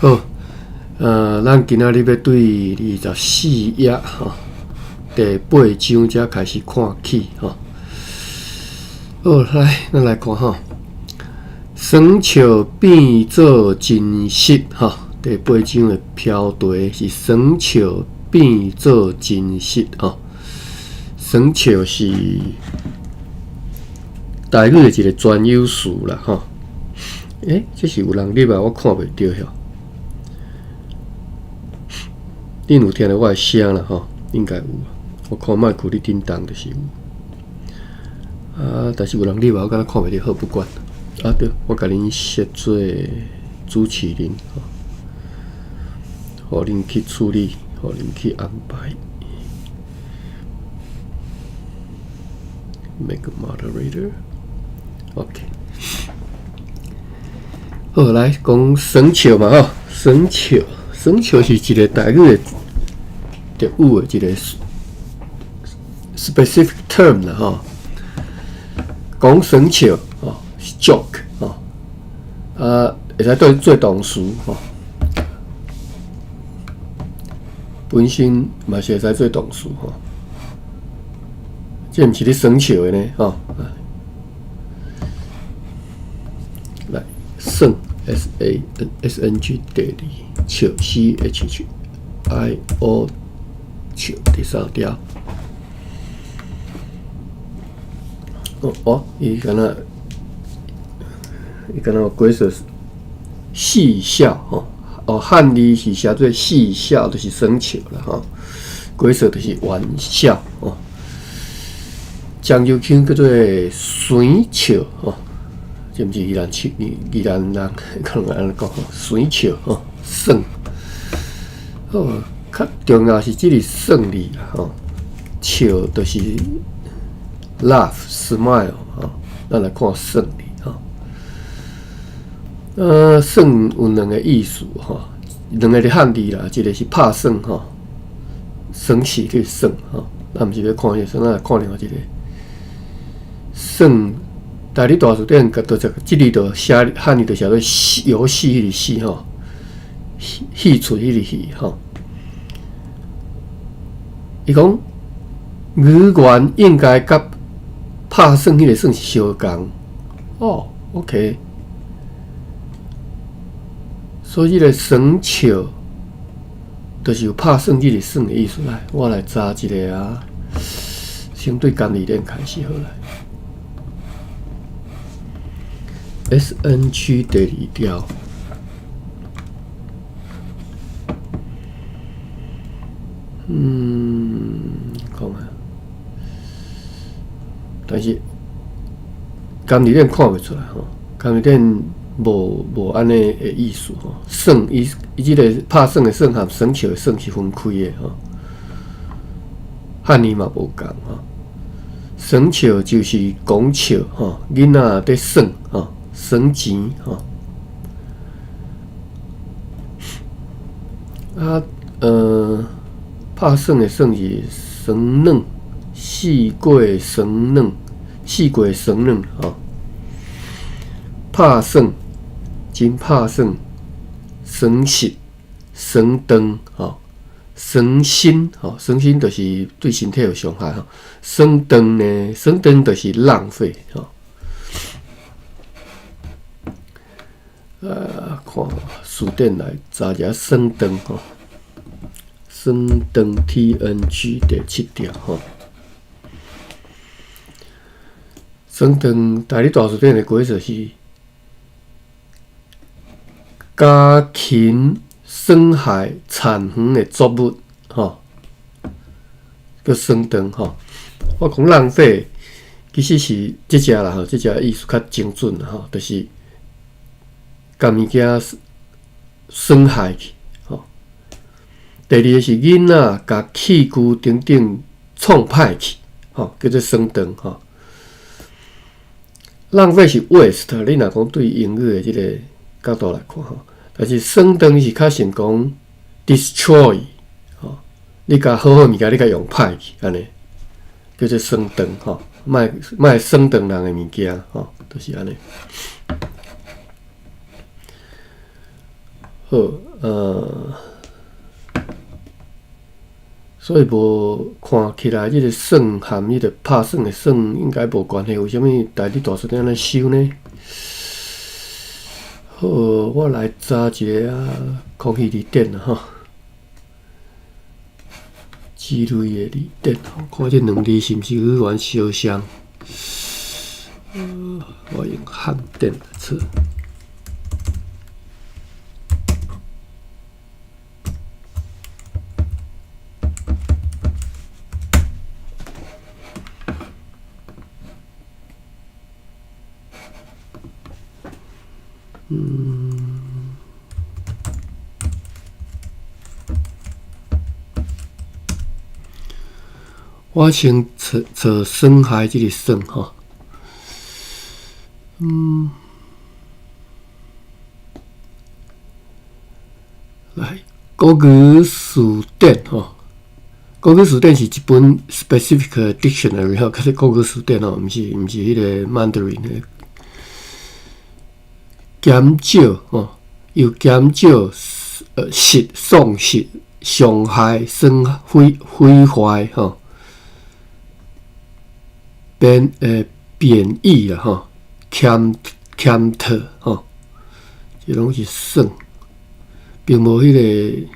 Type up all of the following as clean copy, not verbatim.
好，咱今仔日欲對24頁吼，第八章才開始看起吼。好，來，咱來看吼，耍笑變做真實吼。第八章的標題是耍笑變做真實吼。耍笑是台語的一個專有詞啦吼。欸，這是有人入來，我看袂著遐。恁有聽著我的聲啦吼？應該有。我看麥克咧叮當就是有。啊，但是有人入來，我敢若看袂著，好，不管。啊對，我共恁設做主持人，予恁去處理，予恁去安排。Make a moderator. OK。好，來講耍笑嘛吼，耍笑，耍笑是一個台語的特有的一個 specific term 啦吼。講耍笑吼是 joke 吼，啊，會使對做動詞吼，本身嘛是會使做動詞吼。這毋是咧耍笑的呢吼。來，耍 S A N S N G 第二笑 C H H I O 笑第三條。哦哦，伊敢若有解說戲笑吼，哦，漢字是寫做戲笑，就是耍笑啦吼。解說就是玩笑吼。漳州腔叫做耍笑吼，這毋是宜蘭腔，宜蘭人可能按呢講吼，耍笑吼，耍。哦，較重要是這個耍字啦吼，笑就是 laugh smile 吼，咱來看耍字吼。耍有兩個意思吼，兩個佇漢字啦，一個是拍耍吼，耍死去耍吼，咱毋是欲看彼個耍，咱來看另外一個耍。台語大辭典佮就這字就寫漢字就寫做遊戲彼個戲吼，戲出彼個戲吼。伊講語源應該佮拍耍彼個耍是相仝哦，OK。所以這個耍笑，就是有拍耍這個耍的意思。來，我來查一下啊，先對監理練開始好來。S N 區第二條，看下，但是監理練看袂出來吼，監理練無按呢的意思吼。耍伊伊這個拍耍的耍和耍笑的耍是分開的吼，漢字嘛無仝吼。耍笑就是講笑吼，囡仔佇耍吼。耍錢吼，啊，拍耍的耍是耍軟，四過耍軟，四過耍軟吼。拍耍，真拍耍，耍實，耍長吼，耍身吼，耍身就是對身體有傷害吼。耍長呢，耍長就是浪費吼。看辭典來查一下耍長吼，耍長 T N G 第七條吼。耍長台語大辭典的解釋是家禽損害田園的作物吼，叫耍長吼。我講浪費，其實是這隻啦吼，這隻意思較精準啦吼，就是共物件損害去，吼。第二個是囡仔共器具等等創歹去，吼，叫做耍長，吼。浪費是 waste，你若講對英語的這個角度來看，吼，但是耍長是較像講 destroy，吼，你共好好物件你共用歹去，按呢，叫做耍長，吼，莫莫耍長人的物件，吼，就是按呢。好，所以無看起來，這个耍和彼个拍耍的耍應該無關係。為啥物台語大辭典按呢收呢？好，我來查一下啊，康熙字典啦吼，這類的字典，看這兩字是毋是語源相像？我用漢典來測。我先揣揣損害這个損吼，來，國語辭典吼，國語辭典是一本 specific dictionary 吼，可是國語辭典吼，毋是彼个 Mandarin 的。減少吼，又減少失喪失傷害損毀毀壞吼，貶義啦吼，欠欠討吼，這攏是損，並無彼个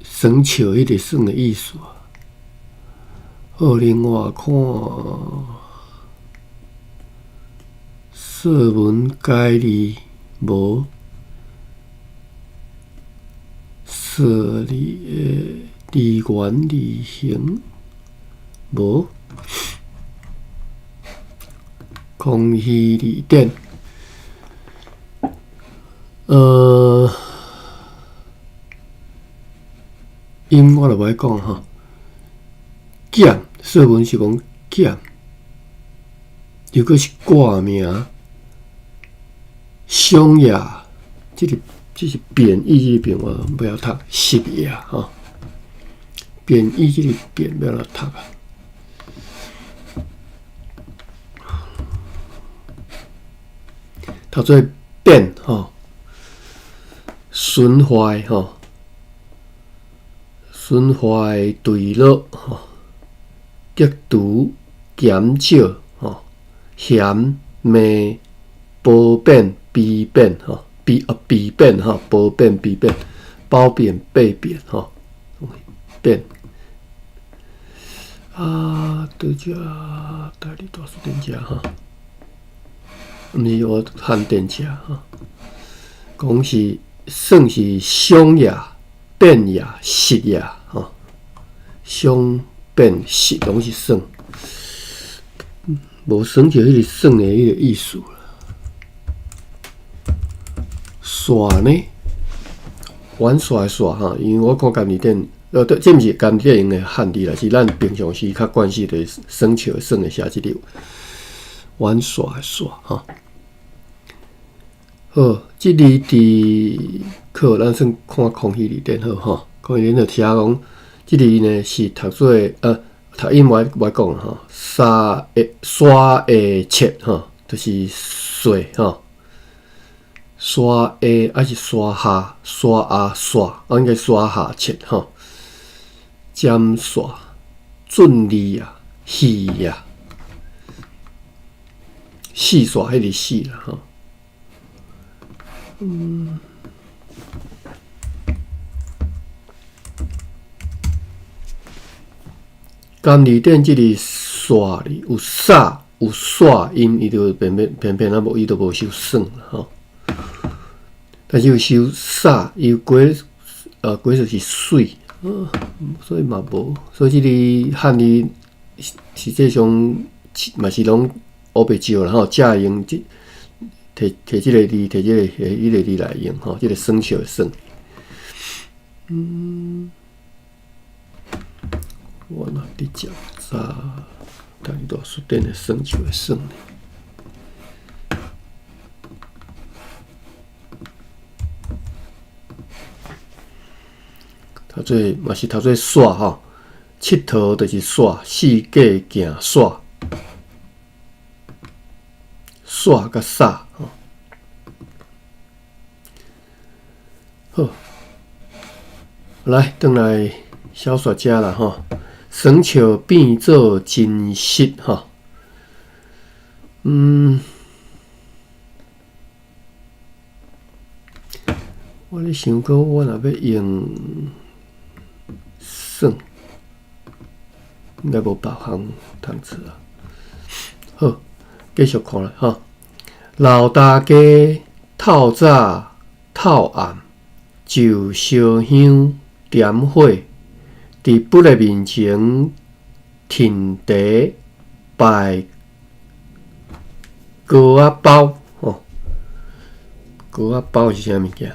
耍笑彼个耍的意思。好，另外看。說文解字無說字的字源字形無康熙字典，音我就無愛講吼。減說文是講減，又閣是掛名。傷也，這是貶義，這個貶我袂曉讀，失也吼。貶義這個貶欲按怎讀啊？讀做變吼，損壞吼，損壞墜落吼，極度減少吼，嫌罵褒貶。褒貶吼，褒啊褒貶吼，褒貶褒貶，褒貶被貶吼，貶啊，佗遮台語大辭典遮吼，毋是我漢典遮吼，講是算是傷也、貶也、失也吼，傷貶失攏是算，無算著彼個算的彼個意思。耍呢？玩耍的耍吼，因為我看監字典，對，這毋是監字典用的漢字啦，是咱平常時較慣勢的耍笑耍的寫這個玩耍的耍吼。好，這字佇課咱先看康熙字典好吼，康熙字典就寫講，這字呢是讀做讀音我愛講吼，沙下沙下切吼，就是水吼。沙下還是沙下？沙下沙，啊，應該沙下切吼。尖沙、準字啊、戲啊、細沙彼個細啦吼。監字典這個沙字有沙有煞音，伊就偏偏偏偏啊無，伊就無收算吼。但是有收煞，伊有過過就是水，所以嘛無，所以這個漢字實際上嘛是攏烏白照啦吼，借用這摕摕這个字，摕這个彼个字來用吼，這个耍笑的耍。我若直接查台語大辭典的耍笑的耍。讀做嘛是讀做煞吼，𨑨迌就是煞，四界行煞，煞佮煞吼。好，來，轉來小說遮啦吼，耍笑變做真實吼。我咧想講，我若欲用算，應該無別項通做啊。好，繼續看啦吼。老大家透早透暗，就燒香點火，佇佛的面前停茶拜糕仔包吼。糕仔包是啥物件？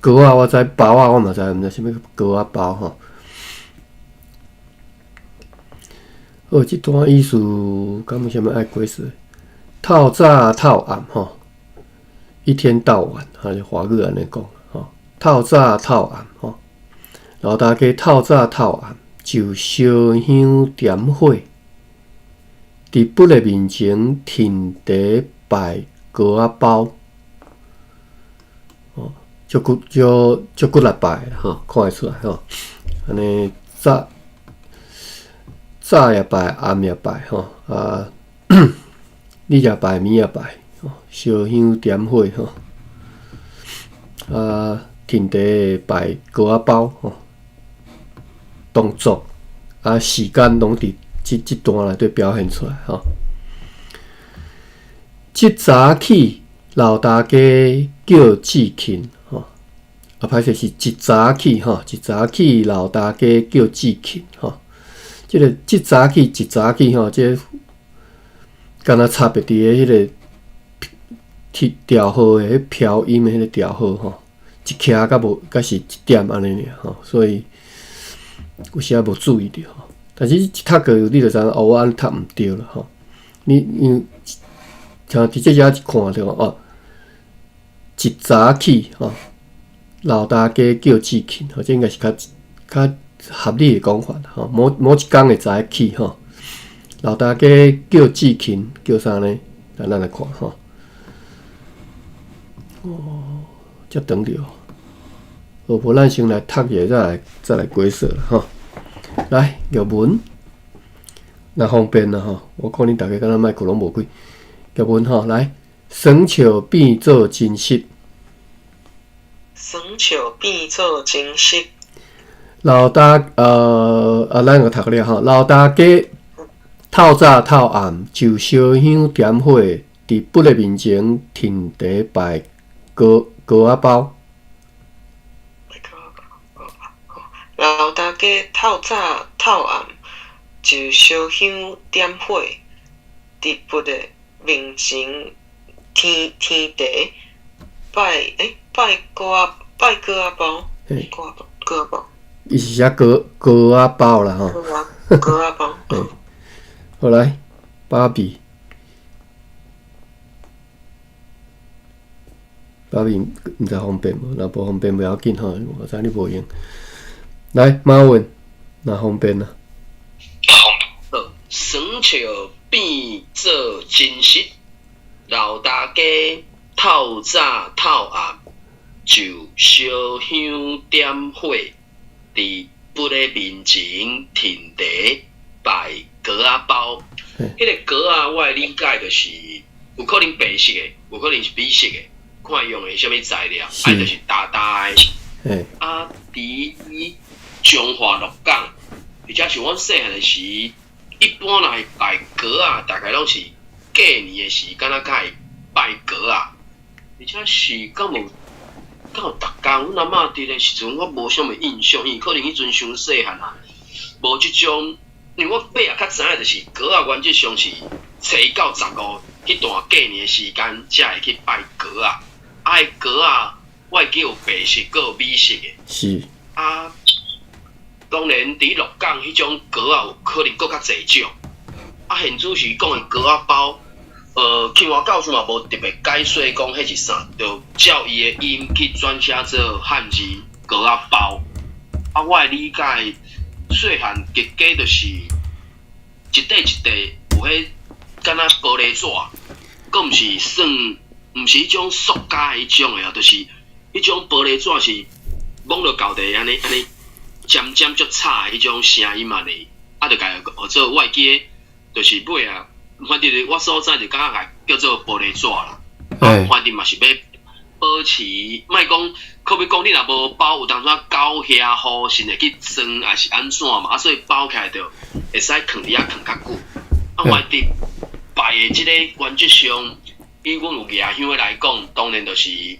糕仔我知，包仔我嘛知，毋知啥物糕仔包吼。好，這段意思敢有啥物愛解釋？透早透暗吼，一天到晚，哈，華語按呢講吼。透早透暗吼，老大家透早透暗就燒香點火，佇佛的面前停茶拜糕仔包，哦，足骨足足骨力拜吼，看會出來吼。按呢早早也拜，暗也拜吼，啊，日也拜，暝也拜，燒香點火吼，啊，停茶拜糕仔包吼，動作啊，時間攏佇這段內底表現出來吼。這早起老大家叫志勤吼，啊，歹勢是一早起吼，一早起老大家叫志勤吼。這个這早起一早起吼，這個敢若差別佇个彼个調號的彼飄音的彼个調號吼，一徛佮無佮是一點按呢爾吼，所以有時仔無注意著吼。但是一讀過你就知影哦，我按呢讀毋對啦吼。你因為像佇這遮一看著哦，一早起吼，老大家叫志勤吼，這應該是較較合理的講法吼。某某一工的早起吼，老大家叫志勤叫啥呢？來，咱來看吼。哦，遮長著，好，無咱先來讀一下，再來解說啦吼。來，玉文，若方便啦吼。我看恁逐家敢若麥克攏無開。玉文吼，來，耍笑變做真實。耍笑變做真實。老大，啊，咱有讀了吼。老大家透早透暗就燒香點火，佇佛的面前停茶拜糕糕仔包。老大家透早透暗就燒香點火，佇佛的面前添添茶拜拜糕仔拜糕仔包，糕仔包糕仔包。伊是寫糕糕仔包啦吼。糕仔包。好來，芭比，芭比毋知方便無？若無方便袂要緊吼，我知你無閒。來，馬文，若方便啊。好，耍笑變做真實，老大家透早透暗就燒香點火，佇佛的面前停茶拜糕仔包。彼个糕仔，我的理解就是有可能白色的，有可能是米色的，看伊用的啥物材料，啊，就是焦焦的。啊，佇彰化鹿港，而且是阮細漢的時，一般來拜糕仔，大概攏是過年的時，敢若較會拜糕仔，而且是敢有敢有逐工？阮阿嬤佇咧時陣，我無啥物印象，因為可能彼陣傷細漢啊，無這種。因為我尾仔較知影就是糕仔原則上是初一到十五彼段過年的時間才會去拜糕仔。啊，彼糕仔我會記有白色，閣有米色的。啊，當然佇鹿港彼種糕仔有可能閣較濟種。啊，現主時講的糕仔包，慶華教授嘛無特別解說講彼是啥，就照伊的音去轉寫做漢字糕仔包。啊，我的理解，細漢結果就是一塊一塊有彼敢若玻璃紙，閣毋是算，毋是彼種塑膠彼種的哦，就是彼種玻璃紙是摸著厚地按呢按呢尖尖足吵的彼種聲音按呢，啊，就共號做我會記得，就是尾啊，反正我所知就感覺共叫做玻璃紙啦。啊，反正嘛是欲保持，莫講，可比講你若無包，有當陣狗遐虎甚會去鑽，抑是按怎嘛，啊，所以包起來就會使囥佇遐囥較久。啊，反正拜的這個原則上，以阮有舉香的來講，當然就是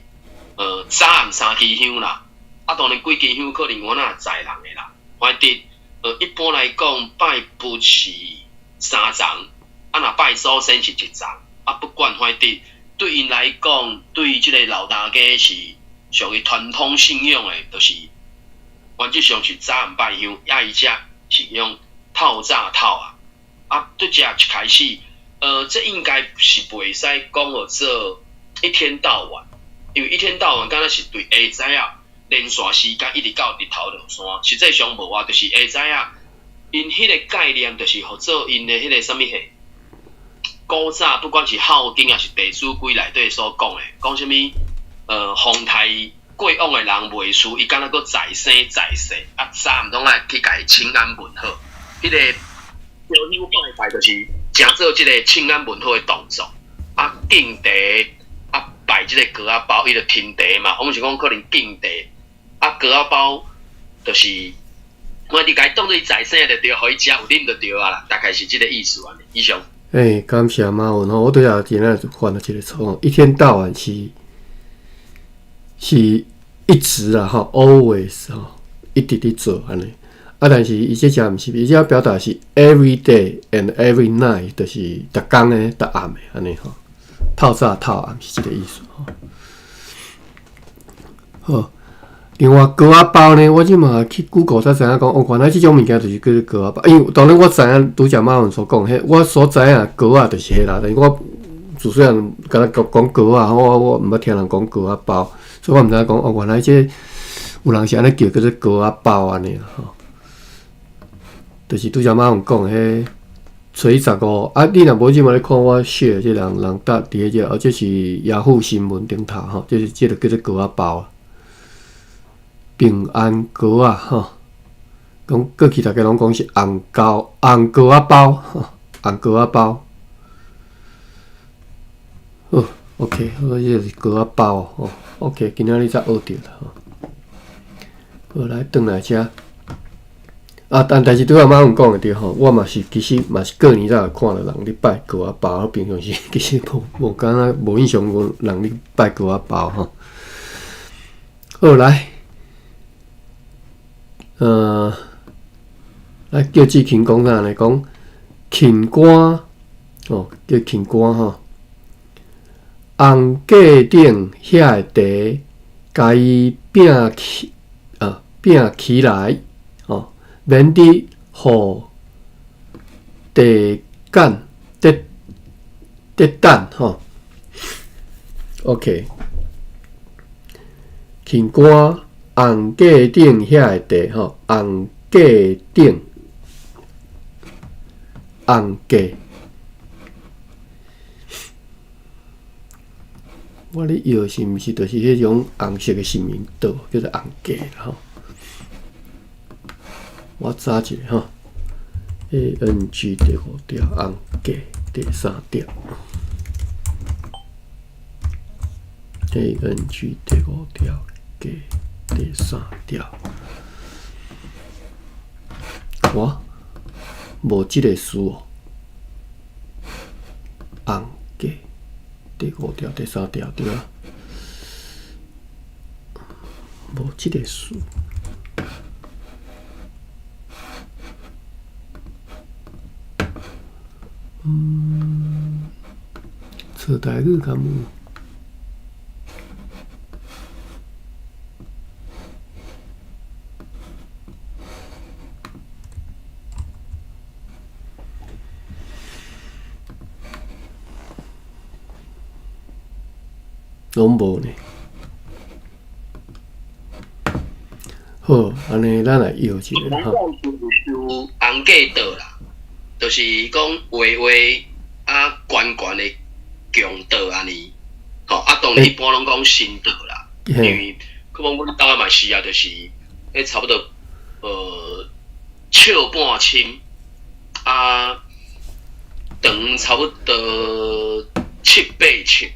早暗三支香啦。啊，當然幾支香可能我若載人的啦。反正一般來講，拜佛是三層，啊，若拜祖先是一層。啊，不管反正對𪜶來講，對這个老大家是屬於傳統信仰的，就是原則上是早暗拜香，啊，伊遮是用透早透暗。啊，對這一開始，這應該是袂使講號做一天到晚，因為一天到晚敢若是對下早仔連續時間一直到日頭落山，實際上無啊，就是下早仔，𪜶彼个概念就是號做𪜶的彼个啥物貨。古早不管是孝經抑是弟子規內底所講的，講啥物？風台過往的人袂輸，伊敢若閣再生再世，啊，早暗攏愛去共伊請安問好。彼个燒香拜拜就是誠做這个請安問好的動作。啊，敬茶啊，拜這个糕仔包，伊就添茶嘛。我們是講可能敬茶，啊，糕仔包就是，我你共伊當做伊再生就對，予伊食有啉就對啊啦，大概是這个意思按呢。以上。欸，感謝馬文吼，我拄才真正犯了一个錯誤，一天到晚是一直啊吼，always 吼，一直佇做按呢。啊，但是伊這只毋是，伊這表達是 every day and every night，就是逐工的、逐暗的按呢吼。透早透暗是這个意思吼。好，另外糕仔包呢，我這嘛去 Google 才知影講，哦，原來這種物件就是叫做糕仔包。因為當然我知影拄才馬文所講，彼我所知影糕仔就是彼啦。但是我自細漢敢若講講糕仔，我毋捌聽人講糕仔包，所以我毋知影講哦，原來這有人是按呢叫叫做糕仔包按呢吼。就是拄才馬文講彼初十五啊，你若無這嘛咧看我 share 這人人搭佇咧這，哦，這是雅虎新聞頂頭吼，這是這个叫做糕仔包。平安糕仔吼，講過去逐家攏講是紅糕紅糕仔包吼，紅糕仔包。好，OK，好，這個是糕仔包吼，OK，今仔日才學著啦吼。好，來轉來遮。啊，但是拄仔馬文講的對吼，我嘛是其實嘛是過年才有看著人咧拜糕仔包，我平常時其實無無敢若無印象有人咧拜糕仔包吼。好，來，來叫志勤講啥呢？講劵官哦，叫劵官吼，紅架頂遐的茶，共伊摒起啊，摒起來哦。免得予地干得得等吼。OK，劵官紅架頂遐的茶吼，紅架頂紅架，我咧搖是毋是就是彼種紅色的神明桌，叫做紅架吼。我查一下吼，A N G 第五條紅架第三條，A N G 第五條架第三條，哇，無這个詞哦，紅架第五條第三條對啊，無這个詞。嗯，找台語敢有？攏無呢。好，按呢咱來搖一下吼。紅架桌啦，就是講畫畫啊，懸懸的牆桌按呢，吼啊，當然一般攏講神桌啦，因為可講阮兜嘛是啊，就是彼差不多尺半深，啊長差不多七八尺，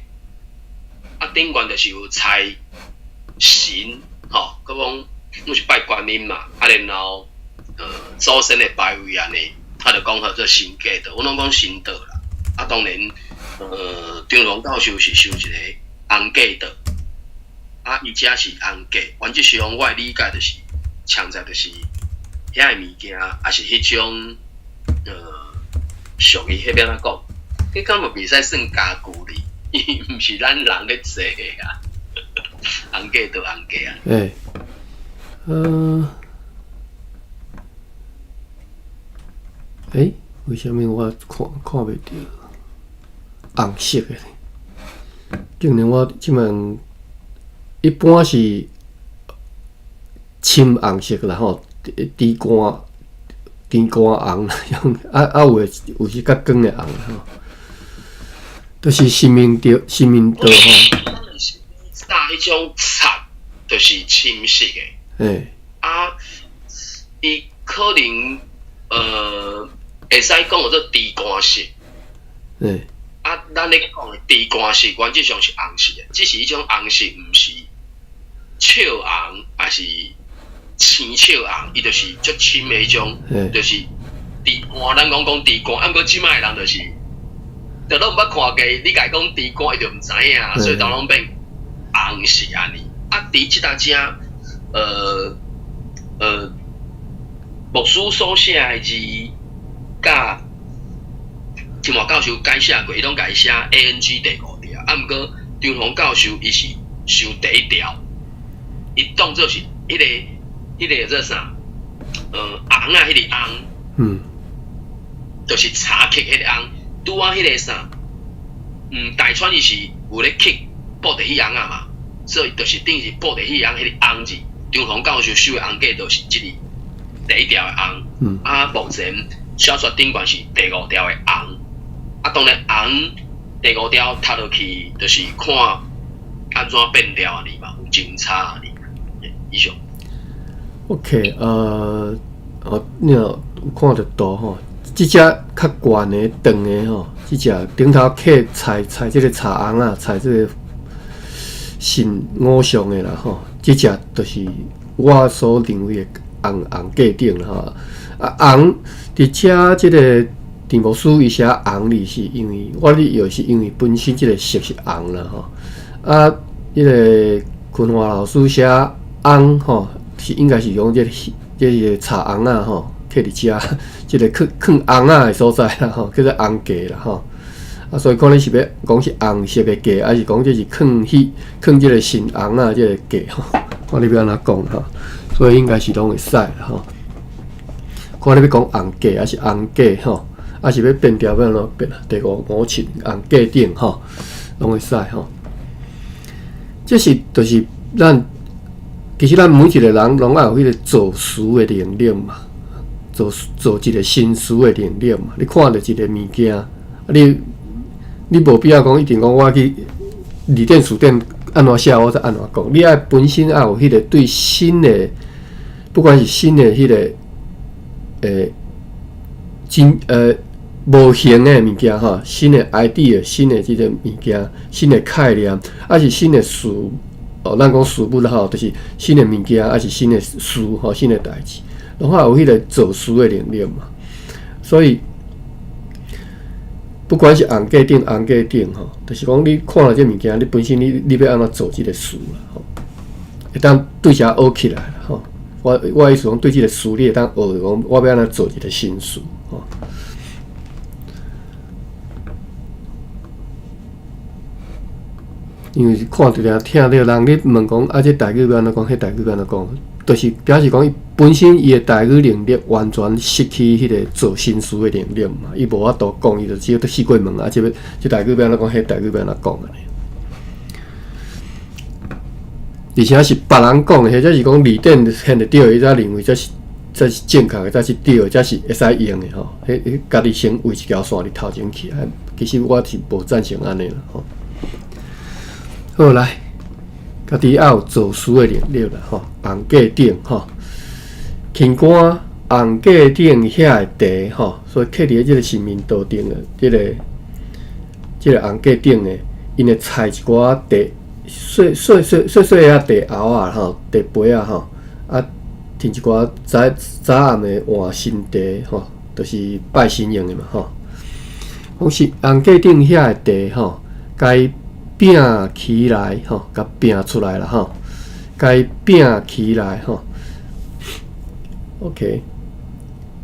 啊頂懸就是有財神，吼，閣講阮是拜觀音嘛，啊然後祖先的牌位按呢，啊就講號做神格道，阮攏講神道啦。啊當然，張龍教授是收一个紅格道，啊伊遮是紅格，原則上我的理解就是，強在就是遐个物件，抑是彼種屬於彼欲按怎講？彼敢嘛袂使算家具哩，伊毋是咱人咧做的啊，紅格道紅格啊。欸，欸，為啥物我看看袂著紅色的？竟然我這擺一般是深紅色啦吼，豬肝豬肝紅，啊啊有的有時較光的紅吼，就是神明道神明道吼。早彼種漆就是深色的。欸。啊，伊可能會使講叫做豬肝色。欸。啊，咱咧講的豬肝色，原則上是紅色的，只是彼種紅色毋是笑紅，抑是青笑紅，伊就是足深的彼種，就是豬肝。咱講講豬肝，啊，毋過這擺的人就是，就攏毋捌看過，你共伊講豬肝，伊就毋知影，所以都攏變紅色按呢。啊，佇這搭遮，牧師所寫的字，佮清華教授改寫過，伊攏共伊寫 A N G 第五條。啊，毋過張宏教授伊是收第一條，伊當做是彼個叫做啥？紅啊，彼個紅，就是柴刻彼個紅。拄仔彼個啥？大川伊是有咧刻布袋戲尪仔嘛，所以就是等於是布袋戲尪彼個紅字。張宏教授收的紅格就是這個第一條的紅。啊，目前小說頂懸是第五條的紅。啊，當然紅第五條讀落去，就是看按怎變調按呢嘛，有真差按呢。以上。 OK，哦，你有看著圖吼？這隻較懸的長的吼，這隻頂頭刻菜菜這個柴尪仔，菜這個神偶像的啦吼。這隻就是我所認為的紅紅格頂啦吼。啊，紅佇遮這個陳牧師伊寫紅字，是因為我咧藥是因為本身這個色是紅啦吼。啊，彼個坤華老師寫紅吼，是應該是用這個柴尪仔吼，刻佇遮，這個囥囥尪仔的所在啦吼，叫做紅格啦吼。啊，所以看你是欲講是紅色的格，抑是講這是囥彼囥這個神尪仔這個格吼，看你欲按怎講吼。所以應該是攏會使啦吼。看你欲講紅格，抑是紅格吼，抑是欲變調欲按怎變啊？第五五七紅格頂吼，攏會使吼。這是就是咱其實咱每一個人攏愛有彼個造詞的能力嘛，造造一個新詞的能力嘛。你看著一個物件，啊你你無必要講一定講我去字典辭典按怎寫，我才按怎講。你愛本身愛有彼個對新的，不管是新的彼個真無形的物件吼，新的 idea，新的這個物件，新的概念，抑是新的事哦，咱講事物吼，就是新的物件，抑是新的事吼，新的代誌，攏愛有彼個造詞的能力嘛。所以，不管是紅格頂紅格頂吼，就是講你看著這物件，你本身你你欲按怎造這個詞啦吼，會當對遮學起來啦吼。我我意思講，對這個詞你會當學，講我欲按怎造一個新詞吼。因為看著聽著人咧問講，啊，這台語欲按怎講？彼台語欲按怎講？就是表示講，伊本身伊的台語能力完全失去彼個造新詞的能力嘛。伊無法度講，伊就只有四界問啊，這欲這台語欲按怎講？彼台語欲按怎講按呢？而且是別人講的，或者是講字典現會對的，伊才認為這是這是正確的，這是對的，這是會使用的吼。彼彼家己先畫一條線佇頭前去，啊，其實我是無贊成按呢啦吼。好，來，家己愛有做事的能力啦吼。紅架頂吼，天官紅架頂遐的茶吼，所以徛佇這个神明桌頂的這個紅架頂的，𪜶會採一寡茶，細細細細細仔茶甌仔吼，茶杯仔吼，啊，添一寡早早暗的換新茶吼，就是拜神用的嘛吼。講是紅架頂遐的茶吼，共伊摒起來吼，共摒出來啦吼，共伊摒起來吼。OK，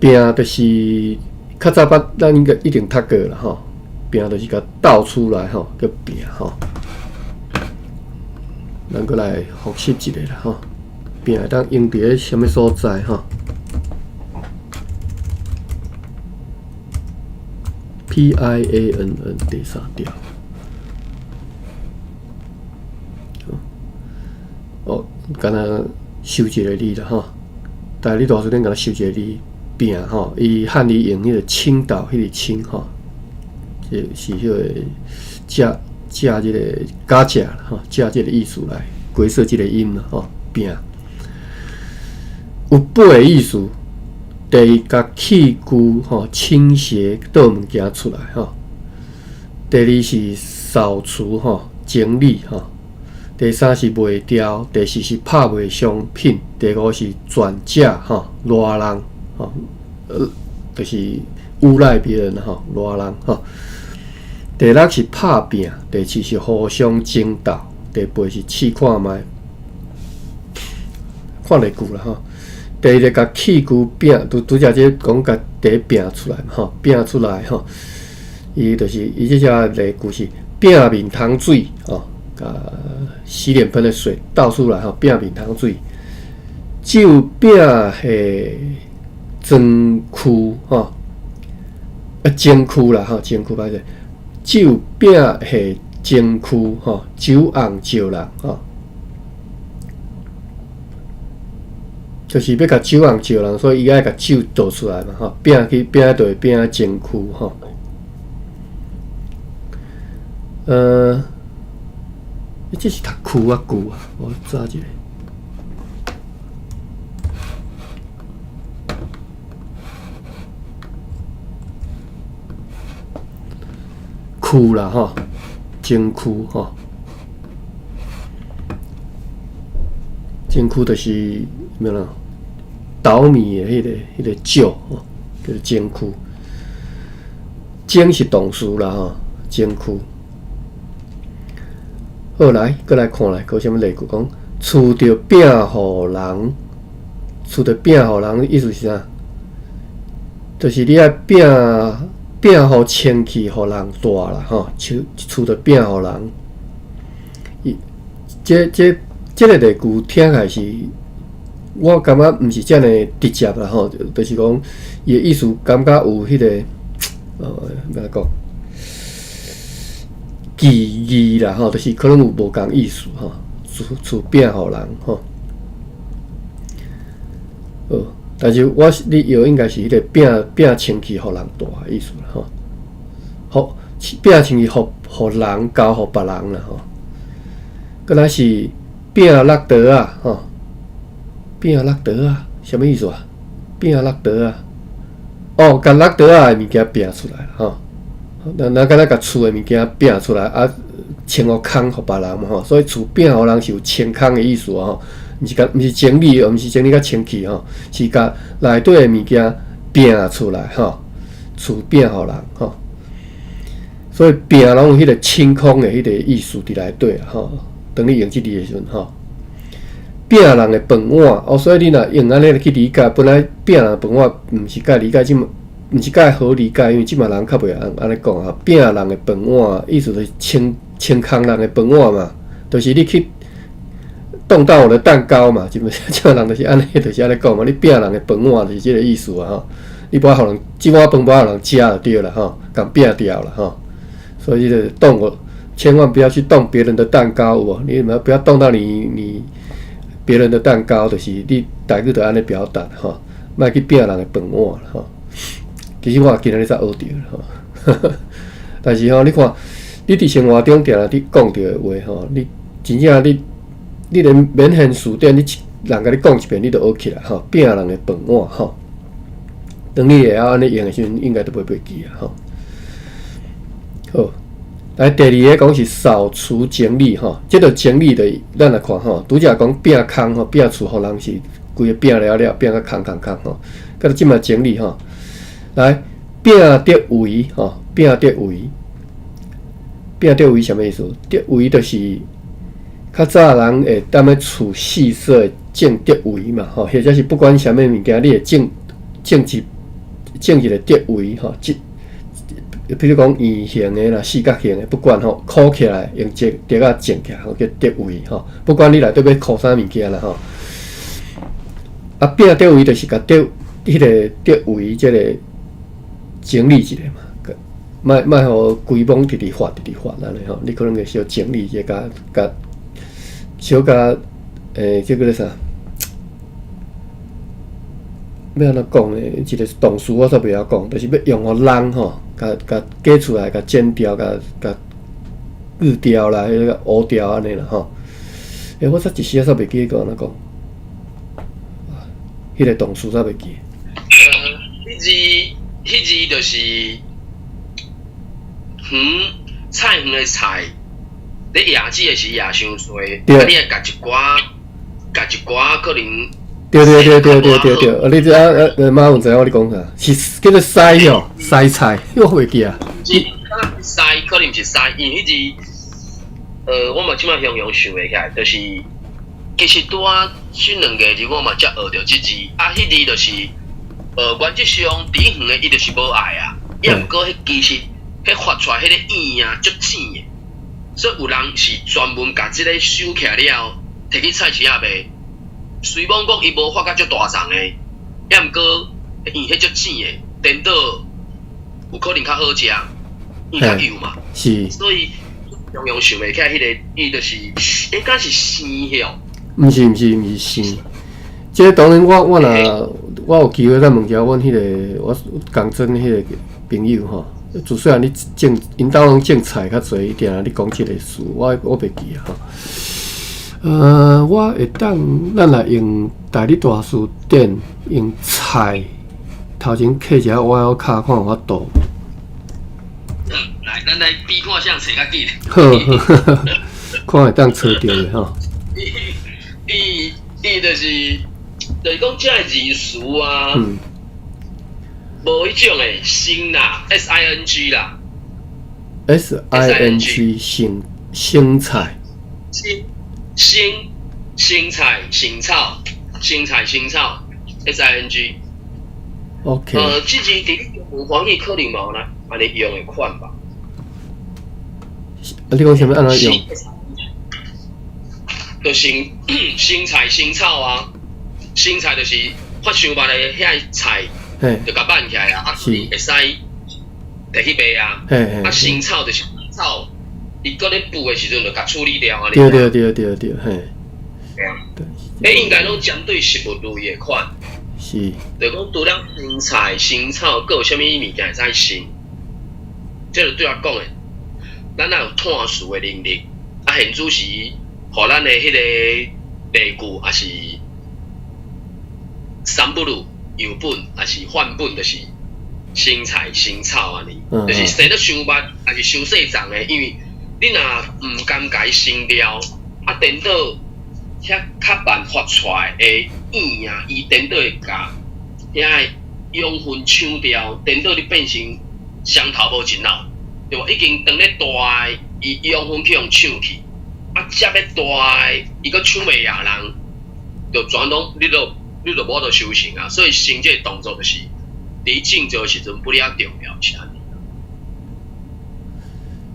摒就是較早捌，咱應該一定讀過啦吼。摒就是共倒出來吼，叫摒吼。咱閣來複習一下啦吼。摒會當用佇咧啥物所在吼？PIANN 第三條。哦，敢若收一個字啦吼。台語大辭典敢若收一個字摒吼，伊漢語用彼個傾倒彼個傾吼，這是彼個借借這個假借啦吼，借這個意思來歸說這個音啦吼，摒有八个意思。第一，共器具吼傾斜倒物件出來吼。第二是掃除吼整理吼。第三是賣掉，第四是拍賣商品，第五是轉嫁吼賴人吼，就是誣賴別人吼賴人吼。第六是拍拚，第七是互相爭鬥，第八是試看覓，看例句啦吼。第一个共器具摒，拄拄才這講共茶摒出來嘛吼，摒出來吼，伊就是伊這只例句是摒面湯水吼，共洗臉盆的水倒出來吼，摒面湯水，酒摒下莊區吼，啊蒸區啦吼，蒸區歹勢，酒摒下蒸區吼，酒甕石人吼。就是欲共酒甕石人，所以伊愛共酒倒出來嘛吼，摒去摒就會摒蒸區吼。這是讀區啊句啊，我查一下。區啦吼，蒸區吼，蒸區就是啥物啦？斗米的彼個石吼，叫做蒸區。蒸是動詞啦吼，蒸區。好來，閣來看來，閣有啥物例句講？厝著摒予人，厝著摒予人，意思是啥？就是你愛摒摒予清氣，予人蹛啦吼。厝厝著摒予人。伊這個例句聽起來是，我感覺毋是遮爾直接啦吼，就是講伊的意思感覺有彼個，欲按怎講？歧義啦吼，就是可能有無仝意思吼。厝厝摒予人吼。好，但是我你藥應該是彼個摒摒清氣予人蹛的意思啦吼。予摒清氣予予人交予別人啦吼。閣來是摒落桌仔吼，摒落桌仔，啥物意思啊？摒落桌仔，哦，共落桌仔的物件摒出來吼。咱咱敢若共厝的物件摒出來啊，清予空予別人嘛吼。所以厝摒予人是有清空的意思吼，毋是共毋是整理，毋是整理甲清氣吼，是共內底的物件摒出來吼。厝摒予人吼，所以摒攏有彼個清空的彼個意思佇內底吼。當你用這字的時陣吼，摒人的飯碗哦，所以你若用按呢去理解，本來摒人飯碗毋是介理解，這麼毋是介好理解，因為這馬人較袂按呢講啊。摒人的飯碗，意思就是清清空人的飯碗嘛，就是你去動到我的蛋糕嘛，這這馬人就是按呢，就是按呢講嘛。你摒人的飯碗就是這個意思啊吼。你無愛予人這碗飯無愛予人食就對啦吼，共摒掉啦吼。所以這個動我，千萬不要去動別人的蛋糕，有無？你毋不要動到你別人的蛋糕，就是你台語就按呢表達吼，莫去摒人的飯碗吼。其實我今仔日才學著吼，但是吼，你看，你佇生活中定定佇講著的話吼，你真正你你連免現辭典，你人共你講一遍，你就學起來吼。拚人的飯碗吼，當你會曉按呢用的時陣，應該就袂袂記啊吼。好，來第二个講是掃除整理吼，這个整理的咱來看吼，拄才講拚空吼，拚厝予人是規个拚了了，拚甲空空空吼。佮這擺整理吼，來拚得圍吼，拚得圍，拚得圍啥物意思？得圍就是較早人會踮咧厝四四會種竹圍嘛吼，或者是不管啥物物件，你會種種一種一个竹圍吼，這比如講圓形的啦、四角形的，不管吼，箍起來用竹竹仔種起來，吼叫竹圍吼。不管你內底欲箍啥物件啦吼。啊，拚竹圍就是共竹彼个竹圍這个整理一下嘛，莫莫予規罔直直發直直發按呢吼，你可能會小整理一下，共共小共這个叫啥？欲按怎講呢？一个動詞我煞袂曉講，就是欲用予人吼，共共假厝內共剪掉，共共锯掉啦，彼个烏掉按呢啦吼。欸，我煞一時仔煞袂記得按怎講，彼个動詞煞袂記。彼字就是園菜園的菜，咧野子的時野傷濟，啊，你會共一寡，共一寡可能。對對對對對對對，啊！你這啊啊，馬雲知影我咧講啥？是叫做篩哦，篩菜，我袂記啊。是篩，可能毋是篩，因為彼字，我嘛這擺形容想袂起來，就是其實拄仔這兩个字我嘛才學著這字，啊，彼字就是，原則上佇園的伊就是無愛啊，抑毋過彼其實彼發出來彼个葉啊足淺的，所以有人是專門共這个收起來了後，提去菜市仔賣。雖罔講伊無發甲足大叢的，抑毋過因為彼足淺的，顛倒有可能較好食，因為較幼嘛。是。所以常常想袂起來彼个，伊就是，欸，敢是生哦？毋是毋是毋是生。這个當然我我若我有機會再問一下阮彼个我共庄彼个朋友吼，自細漢咧種，𪜶兜攏種菜較濟，伊定定咧講這个詞，我我袂記啊吼。我會當，咱若用台語大辭典用菜頭前刻一下我要敲看有法度。來，咱來比看誰揣較緊。好，看會當揣著袂吼。伊伊就是，就是講這个字詞啊，無彼種的生啦，S I N G 啦，S I N G 生生菜。生生生菜生草生菜生草 S I N G。 OK。這字佇有黃語可能嘛有按呢用的款吧。啊，你講啥物按怎用？就生生菜生草啊，生菜就是發傷慢的遐菜，就共挽起來啊，啊，會使提去賣啊。啊，生草就是草，伊閣咧孵的時陣就共處理掉啊。對對對對對，嘿。對啊。彼應該攏針對食物類的款。是。就講除了生菜、生草，閣有啥物物件會使生？這就對我講的，咱若有斷詞的能力，啊，現主時，予咱的彼個例句，抑是三不如樣本，抑是範本，就是生菜、生草按呢，就是生得傷密，抑是傷細叢的，因為你若毋甘共伊生了，啊，顛倒遐較慢發出來的葉啊，伊顛倒會共遐个養分搶掉，顛倒你變成雙頭無一腦，對無？已經當咧大的，伊養分去予搶去，啊，接咧大的，伊閣搶袂贏人，就全攏你就無法度收成啊。所以生這个動作就是佇種植的時陣不了重要，是按呢。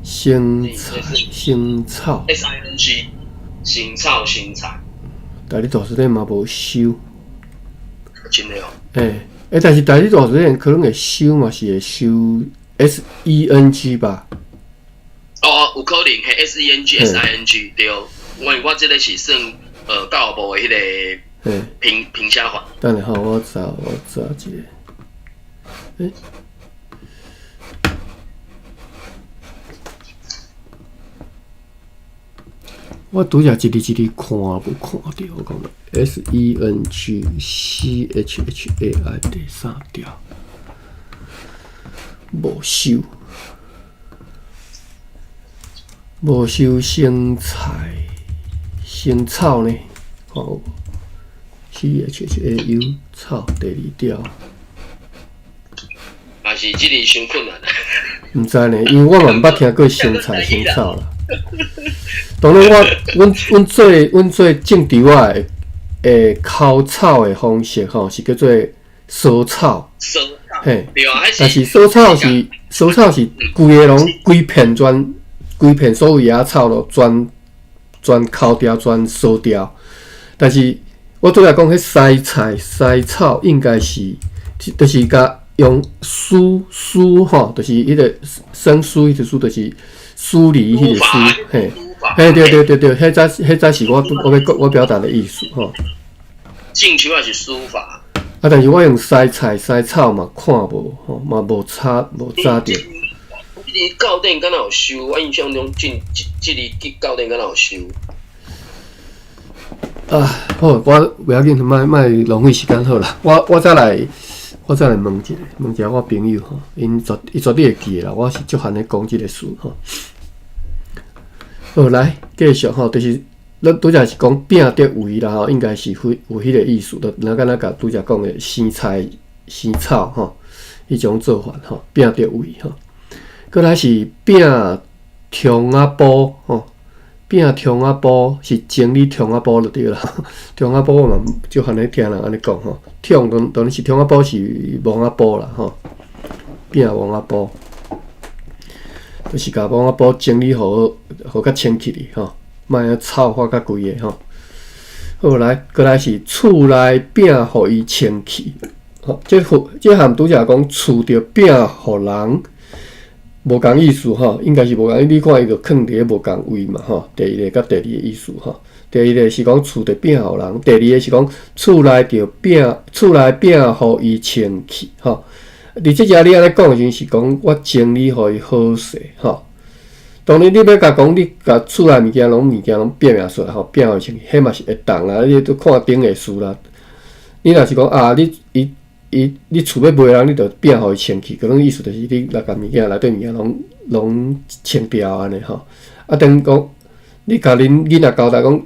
生菜、生草。 S I N G，生草、生菜。台語大辭典嘛無收。真的哦。欸欸，但是台語大辭典可能會收嘛，是會收 S E N G 吧？哦，有可能係 S E N G S I N G 對。我我這个是算教育部的彼个拼拼寫法。等下吼，我查一下。欸。我拄才一字一字看無看著，我講 SENG CHHAI 第三條無收，無收生菜生草呢？看有無？CHHAU 草第二條。嘛是這個傷困難。毋知呢，因為我嘛毋捌聽過生菜生草啦。當然我，阮做種稻仔的澆草的方式吼，是叫做疏草。疏草。嘿，對啊，但是疏草是疏草是規个攏規片全規片所有野草囉全全澆掉全疏掉。但是我拄才講彼篩菜篩草應該是就是共用梳梳吼，就是彼個生疏彼個梳，就是梳理彼個梳，嘿，嘿，對對對對，彼才是我欲講我表達的意思吼。進去也是書法。啊，但是我用篩菜篩草嘛看無吼，嘛無查無查著。這个教典敢若有收？我印象中進這這个教典敢若有收。啊，好，我袂要緊，莫莫浪費時間好啦。我再來問一下，問一下我朋友吼，𪜶絕對會記得啦。我是足罕咧講這个事吼。好，來繼續吼，就是咱拄才是講摒得為啦吼，應該是有彼個意思，就若敢若共拄才講的生菜生草吼，彼種做法吼，摒得為吼。閣來是摒蟲仔埔吼，摒蟲仔埔是整理蟲仔埔就對啦。蟲仔埔我嘛足罕咧聽人按呢講吼，蟲當然是蟲仔埔是墓仔埔啦吼，摒墓仔埔，就是共墓仔埔整理好好較清氣哩吼，莫遐臭化甲規个吼。好來，閣來是厝內摒予伊清氣，吼，這和拄才講厝著摒予人無仝意思吼，應該是無仝。你看伊就囥佇咧無仝位嘛吼。第一个佮第二個意思吼，第一個是講厝著摒予人，第二個是講厝內著摒厝內摒予伊清氣吼。佇這遮你按呢講的時陣是講我整理予伊好勢吼。當然你欲共講你共厝內物件攏摒出來吼，摒予清氣，彼嘛是會當啦。你都看頂下事啦。你若是講啊，你伊伊你厝欲賣人，你就摒予伊清氣，可能意思就是你若共物件內底物件攏清掉按呢吼。啊，等於講你共恁囡仔交代講，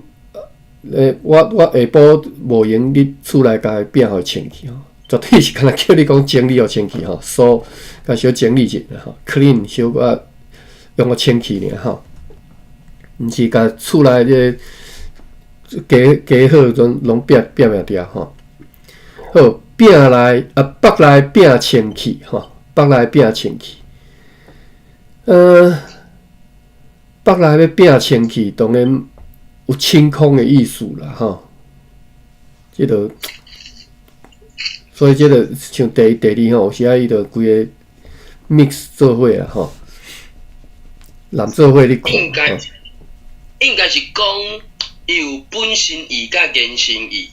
我下晡無閒，你厝內共伊摒予清氣吼，絕對是敢若叫你講整理予清氣吼，掃共小整理一下吼，clean 小可用個清氣爾吼，毋是共厝內這個家家好陣攏摒掉吼。好，摒來啊，腹內摒清氣吼，腹內摒清氣。腹內欲摒清氣，當然有清空的意思啦吼。這個，所以這個像第一、第二吼，有時仔伊就規個 mix 做伙啦吼，攬做伙咧看。應該是講伊有本身義佮延伸義。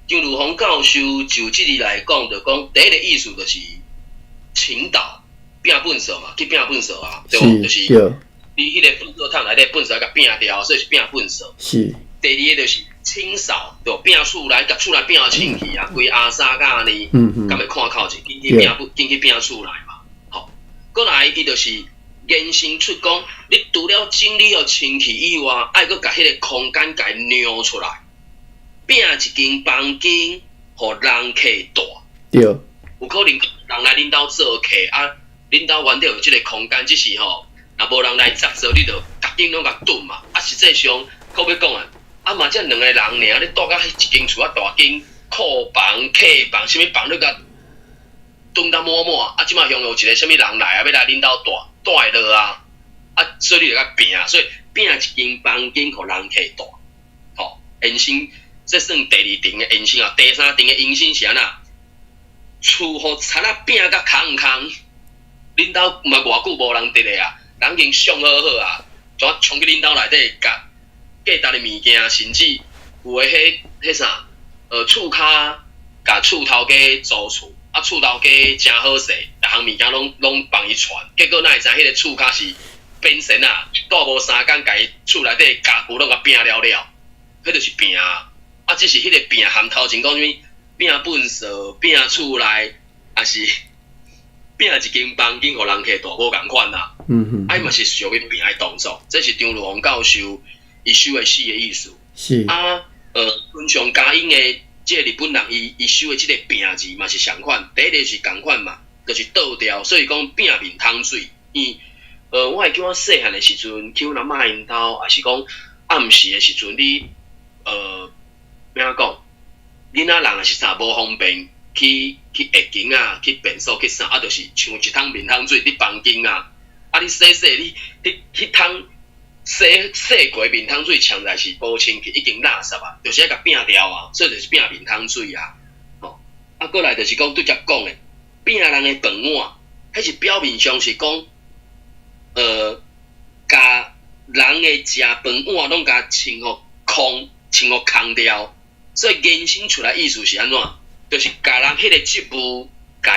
張如芳教授就這裡來講，就講第一個意思就是傾倒摒糞埽嘛，去摒糞埽啊，對無？就是你彼個糞埽桶內底糞埽共摒掉，所以是摒糞埽。第二個就是清掃，對，摒厝內，共厝內摒清氣啊，規阿衫甲按呢，敢會看口者，緊去摒糞，緊去摒厝內嘛。吼，閣來伊就是延伸出講，你除了整理予清氣以外，愛閣共彼個空間共讓出來。摒一間房間，予人客蹛。有可能人來恁兜做客啊，恁兜原底有這个空間，只是吼，若無人來執做，你就逐間攏共囤嘛。啊，實際上，閣欲講啊，啊嘛才兩个人爾，你蹛甲彼一間厝啊大間，庫房、客房，啥物房你共囤甲滿滿。啊，這馬鄉有一个啥物人來啊，欲來恁兜蹛，蹛會落啊。啊，所以你就共摒，所以摒一間房間，予人客蹛。吼，延伸。這算第二層的延伸啊，第三層的延伸是按怎？厝予賊仔摒甲空空，恁兜嘛偌久無人佇咧啊，人已經上好好啊，怎衝去恁兜內底，共價值的物件，甚至有的彼啥，厝跤共厝頭家租厝，啊厝頭家誠好勢，逐項物件攏幫伊傳，結果哪會知彼个厝跤是變神啊，蹛無3工，共伊厝內底家具攏共拚了了，彼就是拚啊。啊，只是彼个拚含頭前講啥物拚糞掃、拚厝內，抑是拚一間房間予人客蹛無仝款啦。啊，伊嘛是屬於拚的動作，這是張如芳教授伊修的四个意思。啊，村上嘉音的這个日本人，伊修的這个拚字嘛是相款，第一个是仝款嘛，就是倒掉，所以講拚面桶水。伊，我會記我細漢的時陣，去阮阿嬤𪜶兜，抑是講暗時的時陣，你，欲按怎講？囡仔人也是啥無方便去下間啊，去便所去啥，啊，就是像一桶面桶水佇房間啊，啊，你洗洗你，彼桶洗洗過面桶水，沖來是無清氣，已經垃圾啊，就是愛共拚掉啊，所以就是拚面桶水啊。吼，啊，過來就是講拄才講的，拚人的飯碗，彼是表面上是講，共人的食飯碗攏共清予空，清予空掉。所以延伸出來意思是按怎？就是共人彼個職務共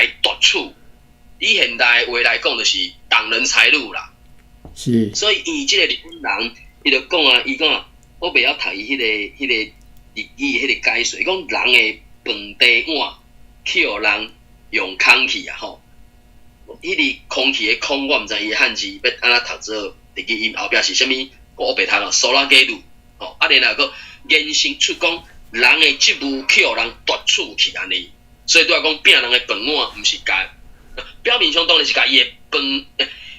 伊奪取。以現代話來講，就是擋人財路啦。所以伊這個日本人，伊就講啊，伊講啊，我袂曉讀伊彼個日語彼個解說。伊講人的飯茶碗去予人用空去啊吼。彼個空氣的空，我毋知伊的漢字欲按怎讀做日語音後壁是啥物，我白讀咯，空ゲル吼。啊，然後閣延伸出講人的職務去予人奪取去按呢，所以拄仔講拚人的飯碗，毋是共表面上當然是共伊的飯，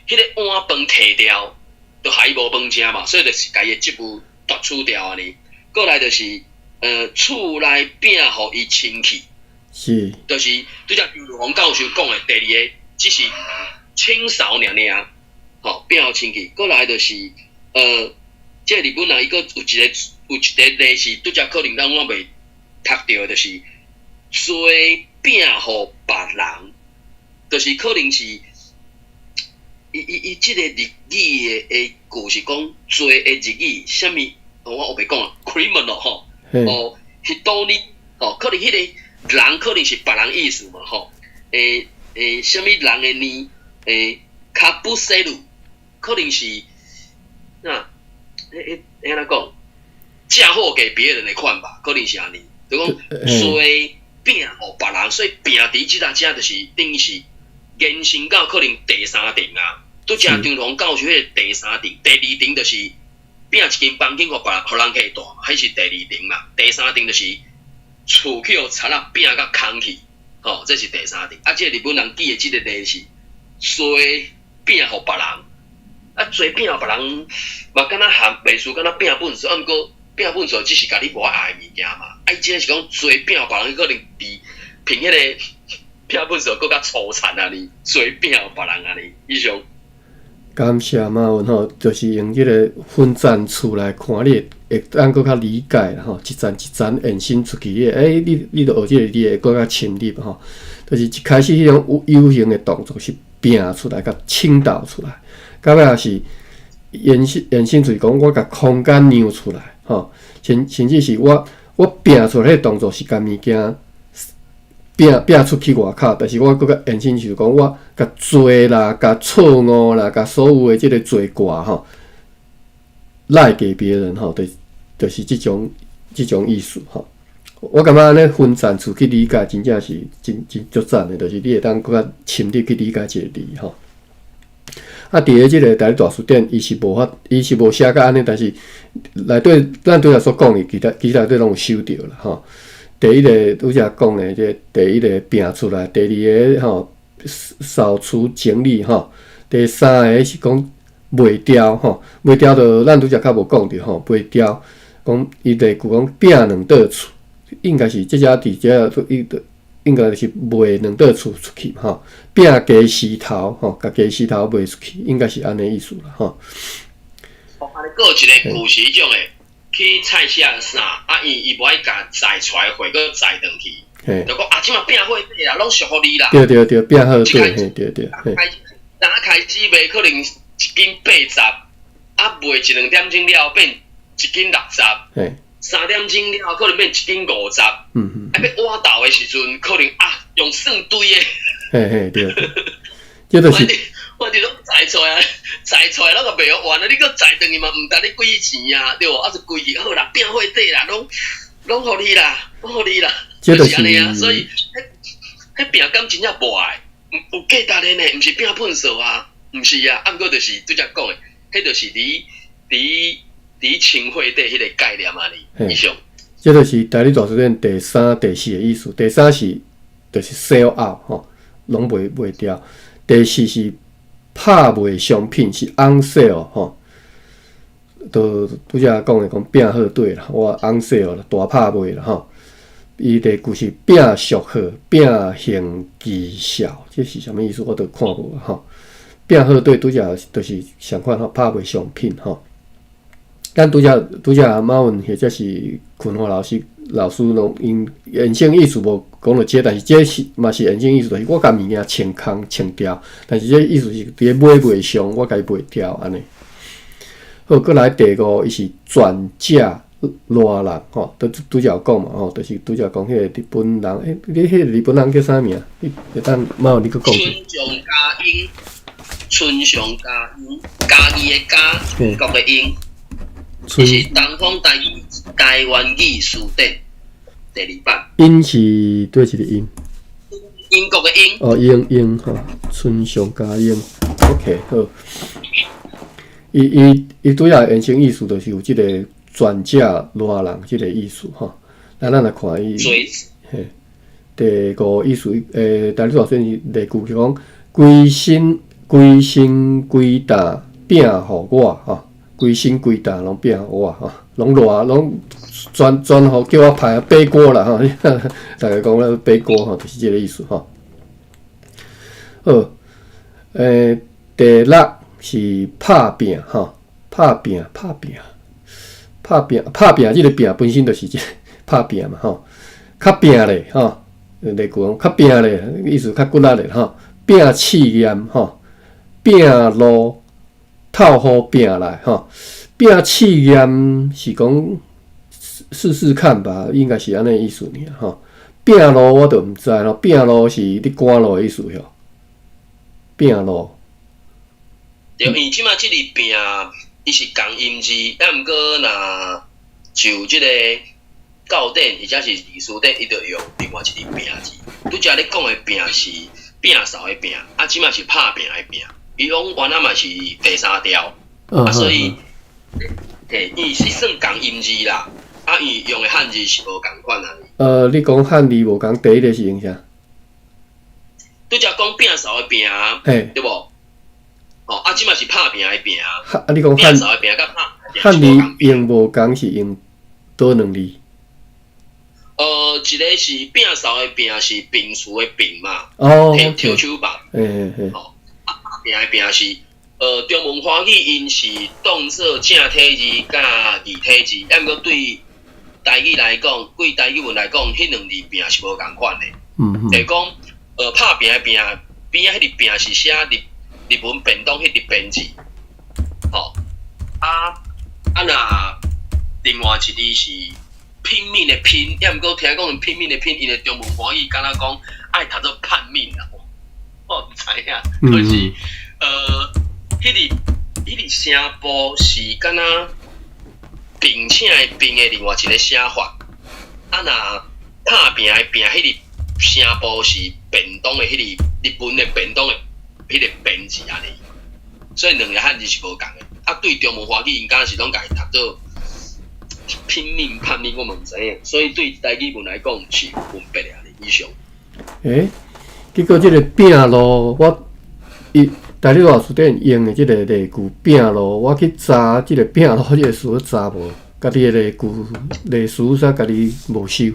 彼個碗飯提掉，就害伊無飯食嘛，所以就是共伊的職務奪取掉按呢。過來就是厝內拚予伊清氣，就是拄才張如芳教授講的第二个，只是清掃爾爾，吼，拚予清氣。過來就是這個日本人伊閣有一個例是拄才可能咱我袂讀著的，就是做拚予別人，就是可能是伊這個日語的句是講做的日語，啥物？我黑白講啊，criminal 吼，哦，彼呢，吼，可能彼個人可能是別人意思嘛，吼，欸，啥物人的呢？欸，かぶせる，可能是那，欸，按怎講？嫁禍給別人的款吧，可能是按呢，就講做拚予別人，所以拚佇這搭遮就是等於是延伸到可能第三層啊。拄才張龍教授彼個第三層，第二層就是拚一間房間予別人，予人客蹛嘛，彼是第二層嘛。第三層就是厝去予賊仔拚甲空去，吼，這是第三層。啊，這個日本人記的這個例是做拚予別人，啊，做拚予別人嘛，敢若含袂輸，敢若拚糞掃，啊，毋過拚糞掃只是共你無愛的物件嘛。啊，伊這個是講做拚予別人，可能比憑彼個拚糞掃閣較粗殘按呢，做拚予別人按呢，以上。感謝馬文吼，就是用這個分層次來看，你會當閣較理解啦吼，一層一層延伸出去，欸，你著學這個，你會閣較深入吼。就是一開始彼種有形的動作是拚出來，共傾倒出來，到尾也是延伸出去講，我共空間讓出來吼，甚至是我拚出來彼個動作是共物件拚出去外口，但是我閣較延伸就是講，我共罪啦、共錯誤啦、共所有的這個罪過吼，賴給別人吼，就是這種意思吼。我感覺按呢分層次去理解，真正是真足讚的，就是你會當閣較深入去理解一個字吼。啊，佇咧這個台語大辭典，伊是無法，伊是無寫甲按呢，但是內底咱拄才所講的，其實內底攏有收著啦吼。第一个拄才講的，這第一个拚出來，第二个吼掃除整理吼，第三个是講賣掉吼，賣掉就咱拄才較無講著吼，賣掉講伊第句講拚兩桌厝，應該是這只佇這伊應該是賣兩桌厝出去吼，拚家私頭吼，共家私頭賣出去，應該是按呢意思啦吼。哦，按呢閣有一個句是彼種的，去菜市場啥，啊伊無愛共載出來貨，閣載轉去，就講啊，這馬拚貨底啦，攏俗予你啦。對對對，拚貨底，嘿對對。剛開始賣可能一斤80，啊賣一兩點鐘了變一斤60，3點鐘了可能變一斤50。啊欲倚豆的時陣，可能啊用算堆的。嘿嘿對，這就是。反正攏載出來，載出來攏個袂予還啊！你閣載轉去嘛，毋值你幾錢啊？對無？啊，就規去好啦，拼貨底啦，攏攏予你啦，攏予你啦，這就是按呢啊。所以，彼彼拼感真正無愛，有有價值的呢，毋是拼糞掃啊，毋是啊，啊，毋過就是拄才講的，彼就是佇佇佇清貨底彼個概念啊，呢，以上。這就是台語大辭典第三、第四的意思。第三是就是 sell out 吼，攏賣賣掉。第四是拍賣商品是 on sale 吼，都拄才講的講拼貨底啦，我 on sale 啦，大拍賣啦吼。伊第句是拼俗號、拼行譏笑，這是啥物意思？我都看無吼。拼貨底拄才就是相款吼，拍賣商品吼。咱拄才拄才馬文或者是坤華老師老師攏𪜶衍生意思無講著這，但是這是嘛是衍生意思，就是我共物件清空清掉，但是這意思是佇咧買賣上我共伊賣掉按呢。好，閣來第五，伊是轉嫁賴人吼，拄拄才有講嘛吼，就是拄才講彼個日本人，欸，你彼個日本人叫啥名？你會當馬文你閣講。春上嘉英，春上嘉英，嘉義的嘉，英國的英。是東方台語台灣語辭典第二版。英是佗一個英？英國的英。哦，英英吼，春上嘉英，OK 好。伊伊伊拄仔衍生意思就是有這個轉嫁賴人這個意思吼。咱咱來看伊，嘿，第五意思，台語大辭典是例句是講，規身規身規膽拼予我吼。規身規膽攏拼予我吼，攏賴攏全全予叫我歹背鍋啦吼，大家講咧背鍋吼，就是這個意思吼。好，第六是拍拚吼，拍拚拍拚拍拚拍拚，這個拚本身就是這拍拚嘛吼，較拚咧吼，例句講較拚咧，意思較骨力咧吼，拚試驗吼，拚路。透雨拚來吼，拚試驗是講試試看吧，應該是按呢意思爾吼。拚路我就毋知咯，拚路是咧趕路的意思吼。拚路。對，因為這馬這個拚，伊是仝音字，啊，毋過若就這個教典或者是字典，伊就用另外一個拚字。拄才咧講的拚是摒掃的摒，啊，這馬是拍拚的拚。伊講原來嘛是第三調，啊，所以，嘿，伊是算仝音字啦，啊，伊用的漢字是無仝款啊。你講漢字無仝，第一個是用啥？拄才講摒掃的摒，對無？哦，啊，這馬是拍拚的拚。啊，你講漢摒掃的拚佮拍漢字用無仝是用佗兩字？一個是摒掃的摒是摒除的摒嘛，哦，提手旁。嘿嘿嘿。哦，啊，拍拚的拚是，中文華語𪜶是當做正體字佮異體字，啊，毋過對台語來講，對台語文來講，彼兩字拚是無仝款的。就是講，拍拚的拚，邊仔彼個拚是寫日日文便當彼個便字，吼，啊啊若另外一字是拼命的拼，抑毋過聽講拼命的拼，𪜶的中文華語敢若講愛讀做叛命啦，我毋知影，就是，彼個彼個聲部是敢若並且的並的另外一個寫法，啊若拍拚的拚，彼個聲部是便當的彼個日本的便當的彼個便字按呢，所以兩個漢字是無仝的。啊，對中文華語𪜶敢若是攏共伊讀做拼命叛命，我嘛毋知影。所以對台語文來講是有分別的以上。欸，結果這個拚路，我伊台語大辭典用的這個例句拚路，我去查這個拚路這個詞查無，家己的例句例詞煞家己無收，抑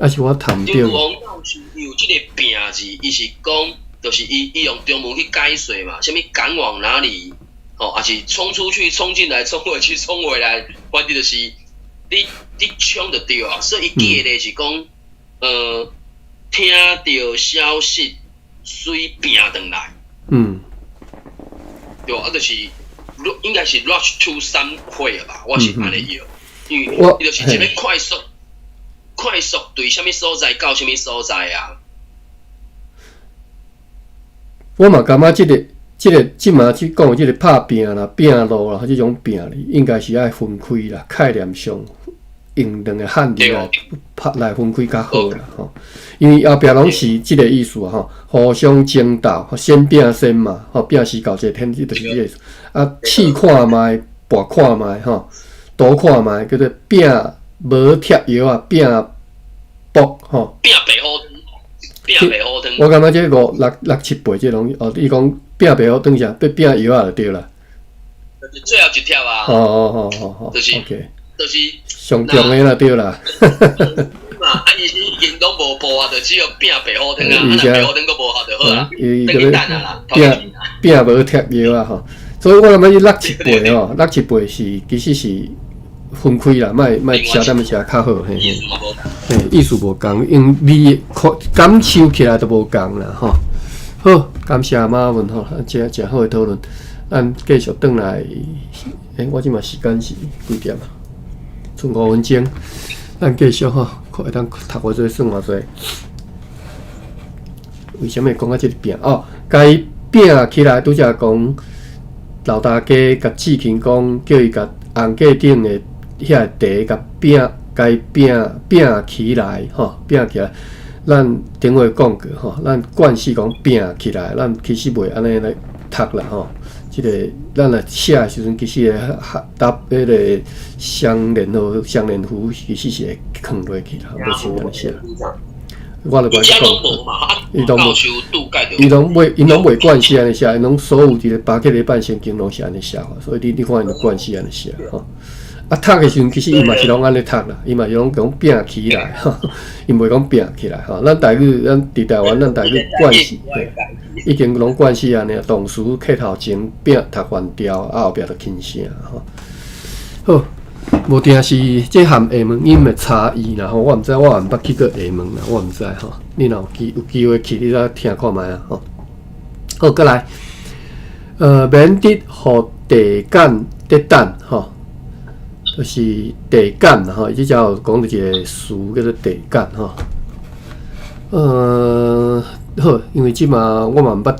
是我讀毋著。王教授有這個拚字，伊是講，就是伊伊用中文去解說嘛，啥物趕往哪裡，吼，抑是衝出去、衝進來、衝回去、衝回來，反正就是你你衝就對啊。所以伊記的是講，聽著消息，隨拚轉來。對，啊，就是應該是 rush to somewhere 吧，我是按呢譯，因為伊就是一個快速、快速對啥物所在到啥物所在啊。我嘛感覺這個這馬去講的這個拍拚啦、拚路啦，這種拚字應該是愛分開啦，概念上用兩個漢字來拍來分開較好啦吼。因為後壁攏是這個意思吼，互相爭鬥，先拚先嘛，吼，拚時到這天，這就是這個意思。啊，試看覓，搏看覓，吼，賭看覓，叫做拚無貼藥啊，拚搏吼。拚白虎湯，拚白虎湯。我感覺這五六六七八這攏哦，你講拚白虎湯啥？欲拚藥仔就對啦。就是最後一帖啊。哦哦哦哦，就是 OK，就是上重的啦，對啦。嘛，啊，伊是已經攏無報啊，就只有拚白虎湯啊，啊，若白虎湯閣無效就好啊，等去等啊啦，拚拚無貼藥啊吼，所以我感覺這六七八吼，六七八是其實是分開啦，莫莫寫踮寫較好，嘿嘿，嘿，意思無仝，因為看感受起來都無仝啦吼。好，感謝馬文吼，誠誠好的討論，咱繼續轉來。欸，我這馬時間是幾點啊？賰5分鐘，咱繼續吼，看會當讀偌濟算偌濟。為啥物講到這個拚？哦，共伊拚起來，拄才講老大家共志勤講，叫伊共紅架頂的遐個茶共拚，共伊拚拚起來，吼，拚起來。咱頂回講過吼，咱慣勢講拚起來，咱其實袂按呢來讀啦吼。這個咱若寫的時陣，其實會搭彼個雙連號、雙連符，其實是會囥落去啦，無像按呢寫。我就無愛講，伊攏無，伊攏袂，𪜶攏袂慣勢按呢寫，𪜶攏所有佇咧巴克禮拜聖經攏是按呢寫，所以你看𪜶就慣勢按呢寫吼。啊，讀的時陣其實伊嘛是攏按呢讀啦，伊嘛是攏講拚起來，伊袂講拚起來吼。咱台語，咱佇台灣，咱台語慣勢，已經攏慣勢按呢，動詞客頭前拚讀原調，啊後壁就輕聲吼。好，無定是這含廈門音的差異啦吼，我毋知，我毋捌去過廈門啦，我毋知吼。你若有機會去，你再聽看覓啊吼。好，閣來，免得予地簡得等吼。就是地簡吼，伊這只有講著一個詞叫做地簡吼。好，因為這馬我嘛毋捌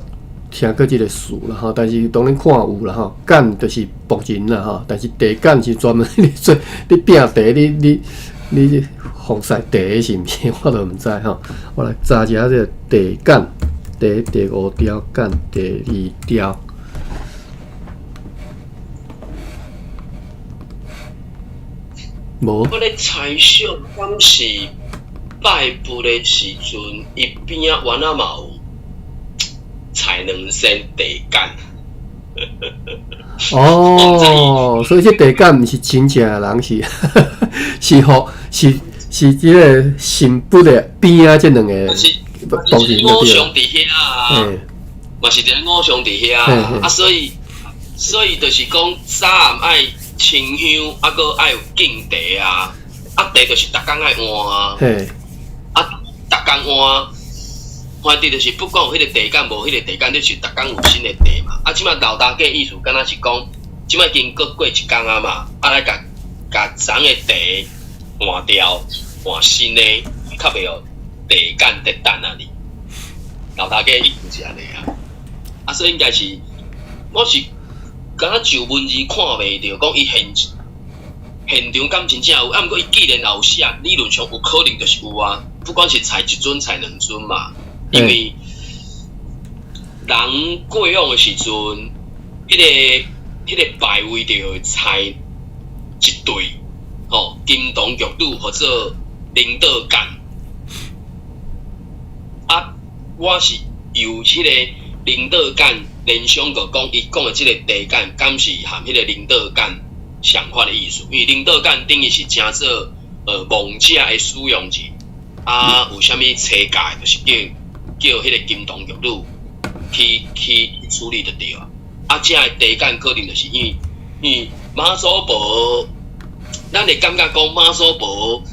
聽過這個詞啦吼，但是當然看有啦吼。簡就是僕人啦吼，但是地簡是專門你做你拚茶，你你你防曬茶是毋是？我都毋知吼。我來查一下這個地簡，第第五條簡第二條。無。我咧猜想，敢是拜佛的時陣，伊邊仔原仔嘛有菜兩仙地簡。哦，所以這地簡毋是真正的人，是是予是是這個神佛的邊仔這兩個僕人就對。偶像佇遐啊，嘛是一個偶像佇遐啊，所以就是講早暗愛清香，啊，閣愛有敬茶啊，啊茶就是逐工愛換啊，啊，逐工換，反正就是不管有彼個茶簡無彼個茶簡，就是逐工有新的茶嘛。啊，這擺老大家意思敢若是講，這擺已經閣過一工啊嘛，啊來共共昨的茶換掉，換新的，較袂予茶簡佇等啊哩。老大家意思是按呢啊，啊，所以應該是，我是。敢若就文字看袂著，講伊現現場敢真正有，啊，毋過伊既然也有寫，理論上有可能就是有啊。不管是採一尊、採兩尊嘛，因為人過往的時陣，彼個牌位就會採一對，吼，金童玉女或者領導簡。啊，我是由彼個領導簡。聯想到講，伊講的這個茶簡，敢是含彼個靈道簡相款的意思？因為靈道簡等於是稱做亡者的使用者，啊，有啥物邪教，就是叫叫彼個金童玉女去去處理就對啊。啊，這个茶簡可能就是因為媽祖婆，咱會感覺講媽祖婆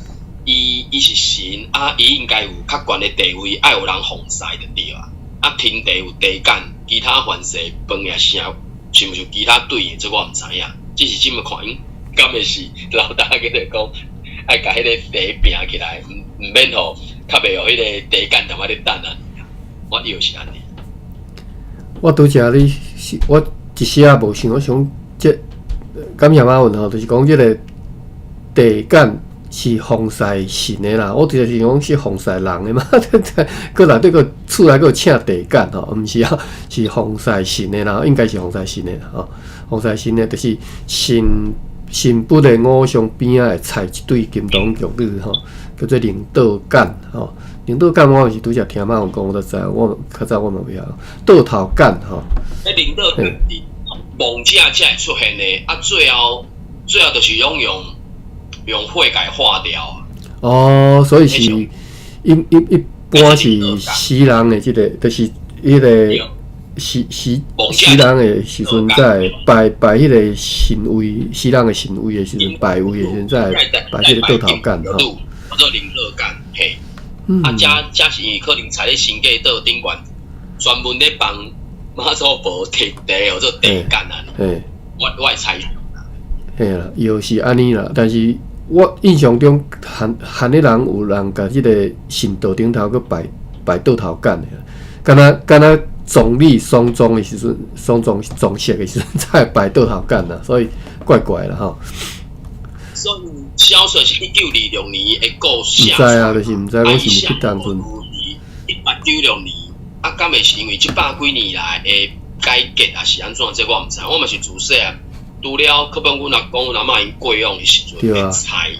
伊是神，啊，伊應該有較懸的地位，愛有人奉祀就對啊。啊，天地有茶簡。其他凡世飯也啥，是毋是其他隊的？這我毋知影。只是這麼看，敢會是老大家就講，愛共彼個茶拚起來，毋免予，較袂予彼個茶簡踮仔咧等啊。我以為是按呢。我拄才你是我一時仔無想，我想這感謝馬文吼，就是講這个地紺是奉祀神的啦。我就是講是奉祀人的嘛，閣內底閣厝內閣請地紺吼，毋是啊，是奉祀神的啦，應該是奉祀神的啦吼。奉祀神的，就是神神佛的偶像邊仔會插一對金童玉女吼，叫做靈倒紺吼。靈倒紺我是拄才聽馬文講，我才知，我較早我嘛袂曉。倒頭紺吼。彼靈倒紺是亡者才會出現的，啊，最後就是攏用火共化掉。哦，所以是一般是死人的這个，就是彼个死人的時陣，才會拜拜彼个神位，死人的神位的時陣，拜位的時陣，才會拜這个倒頭紺吼。叫做靈倒紺，嘿。啊，遮是因為可能踩咧神格桌頂懸，專門咧幫媽祖婆提茶，叫做茶紺啊。我會猜。嘿啦，藥是按呢啦，但是我印象中，漢漢的人有人共這个神桌頂頭閣拜拜倒頭紺的，敢若葬禮喪葬的時陣，喪葬葬式的時陣才會拜倒頭紺啦，所以怪怪啦吼。所以小說是1926年的故事。毋知啊，就是毋知講是毋是去當陣。1896年，啊，敢會是因為這百幾年來的改革，抑是按怎？這我毋知。我嘛是自細漢，除了可能阮阿公、阮阿嬤𪜶過往的時陣，會菜，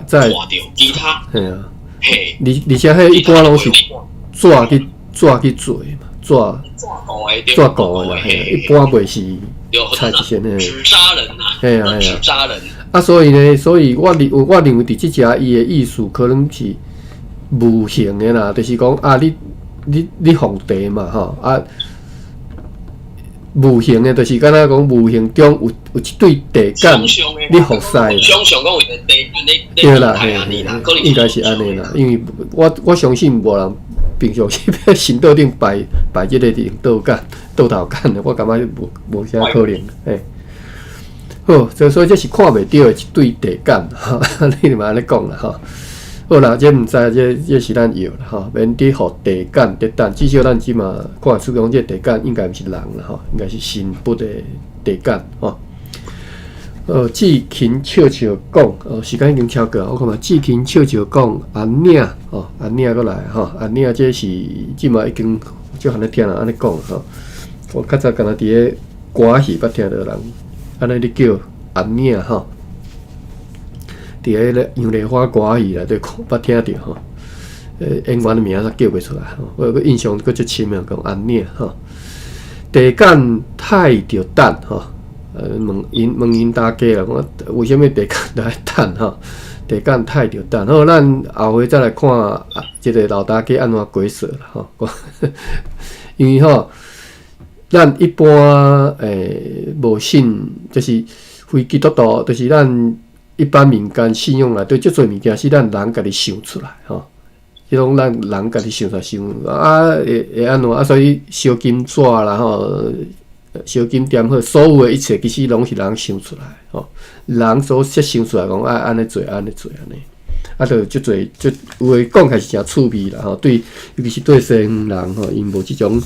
再換著其他。嘿啊。嘿。而且彼一般攏是紙去做嘛，紙紙糊的啦，嘿，一般袂是菜一身的。紙紮人啊。嘿啊嘿啊。紙紮人。啊，所以呢，所以我認為佇這遮伊的意思可能是無形的啦，就是講啊，你奉茶嘛，吼啊，無形的，就是敢若講無形中有一對地紺，你服侍。想像講為地紺咧，對啦，嘿，應該是按呢啦，因為我相信無人平常時欲神桌頂拜拜這个靈倒紺、倒頭紺的，我感覺無啥可能，嘿。好，所以這是看袂著的一對地紺，吼，你嘛按呢講啦，吼。好啦，這毋知，這是咱藥啦，吼，免得予地紺佇等，至少咱這馬看會出講，這地紺應該毋是人啦，吼，應該是神佛的地紺，吼。志勤笑笑講，哦，時間已經超過，我看覓志勤笑笑講，阿領，吼，阿領閣來，吼，阿領這是這馬已經足罕咧聽人按呢講，吼。我較早敢若佇咧歌戲捌聽著人按呢咧叫阿領，吼。佇彼个楊麗花歌戲內底捌聽著吼，演員的名字叫袂出來，吼，我閣印象閣足深的，講阿領吼，地紺太著等吼，問𪜶大家啦，講為啥物地紺著愛等吼？地紺太著等，好，咱後回再來看這个老大家按怎解說啦吼，因為吼，咱一般無信，就是非基督徒，就是咱一般民間信仰內底，足濟物件是咱人家己想出來吼，彼種咱人家己想出來想啊，會按怎啊？所以燒金紙啦吼，燒金點火，所有的一切其實攏是人想出來吼，人所設想出來講啊，按呢做，按呢做按呢，啊，就足濟足有的講起來是誠趣味啦吼，對，尤其是對西方人吼，𪜶無這種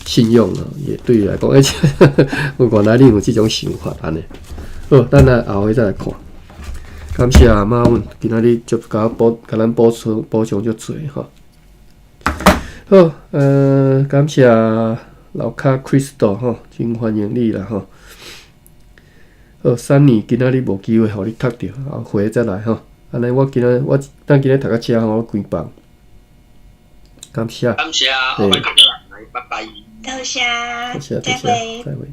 信仰啊，也對伊來講，而且我原來你有這種想法按呢。好，咱來後回再來看。感謝馬文，今仔日就共我補，共咱補充足濟吼。好，感謝老卡 Crystal 吼，真歡迎你啦吼。好，三年今仔日無機會予你讀著，後回再來吼。按呢，我今仔我咱今日讀到遮吼，我關放。感謝。感謝，後擺再來，拜拜。多謝，多謝，再會。再會。